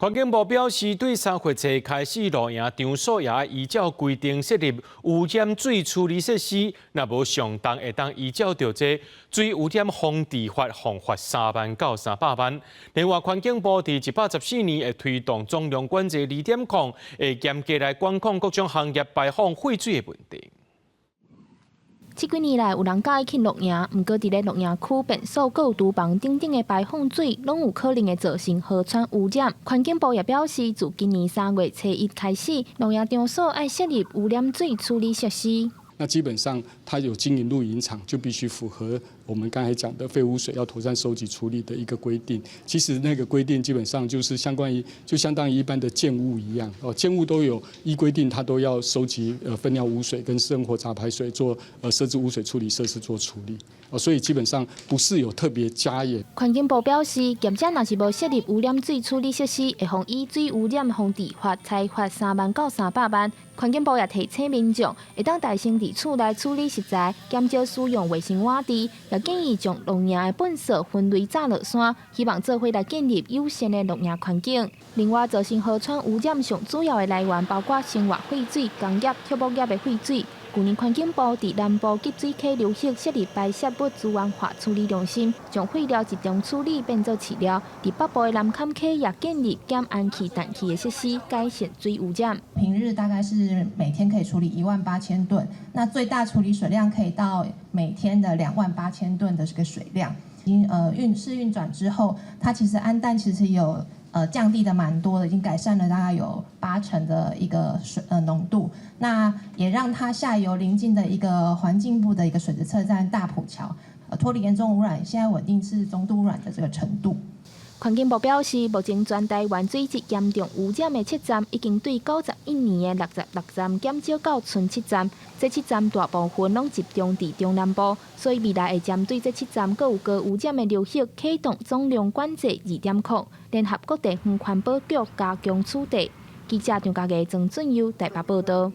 環境部表示，對3月初開始，露營場所也依照規定設立污染水處理設施，若無上當會當依照著這水污染防治法，予罰3萬到300萬。另外，環境部佇114年會推動總量管制2.0，會嚴格來管控各種行業排放廢水的問題。這幾年來，有人佮意去露營，毋過佇咧露營區便所、閣有廚房等等的排放水，攏有可能會造成河川污染。環境部也表示，自今年3月初一開始，露營場所愛設立污染水處理設施。那基本上，它有經營露營場，就必須符合我們剛才講的廢污水要妥善收集處理的一個規定。其實那個規定基本上就是相關於，就相當於一般的建物一樣，哦，建物都有依規定，它都要收集糞尿污水跟生活雜排水做設置污水處理設施做處理。哦，所以基本上不是有特別加嚴。環境部表示，業者若是無設立污染水處理設施，會予以水污染防治法裁罰3萬到300萬。環境部也提醒民眾，會當代先佇厝內處理食材，減少使用衛生碗匙，也建議將露營的糞掃分類紮落山，希望做伙來建立友善的露營環境。另外，造成河川污染上主要的來源包括生活廢水、工業、畜牧業的廢水。去年環境部佇南部集水溪流域設立排泄物資源化處理中心，將廢料集中處理變做飼料。佇北部的南崁溪也建立減氨氣氮氣的設施，改善水污染。平日大概是每天可以處理18,000噸，那最大處理水量可以到每天的28,000噸的這個水量。已經試運轉之後，它其實氨氮其實有降低的蠻多的，已經改善了大概有8成的一個水濃度。那也讓它下游鄰近的一個環境部的一個水質測站大埔橋，脫離嚴重污染，現在穩定是中度污染的這個程度。環境部表示，目前全台灣水質嚴重污染的七站，已經對91年的66站減少到賰七站。這七站大部分攏集中佇中南部，所以未來會針對這七站閣有高污染的流域，啟動總量管制2.0，聯合各地方環保局加強取締。記者張家藝、曾俊優台北報道。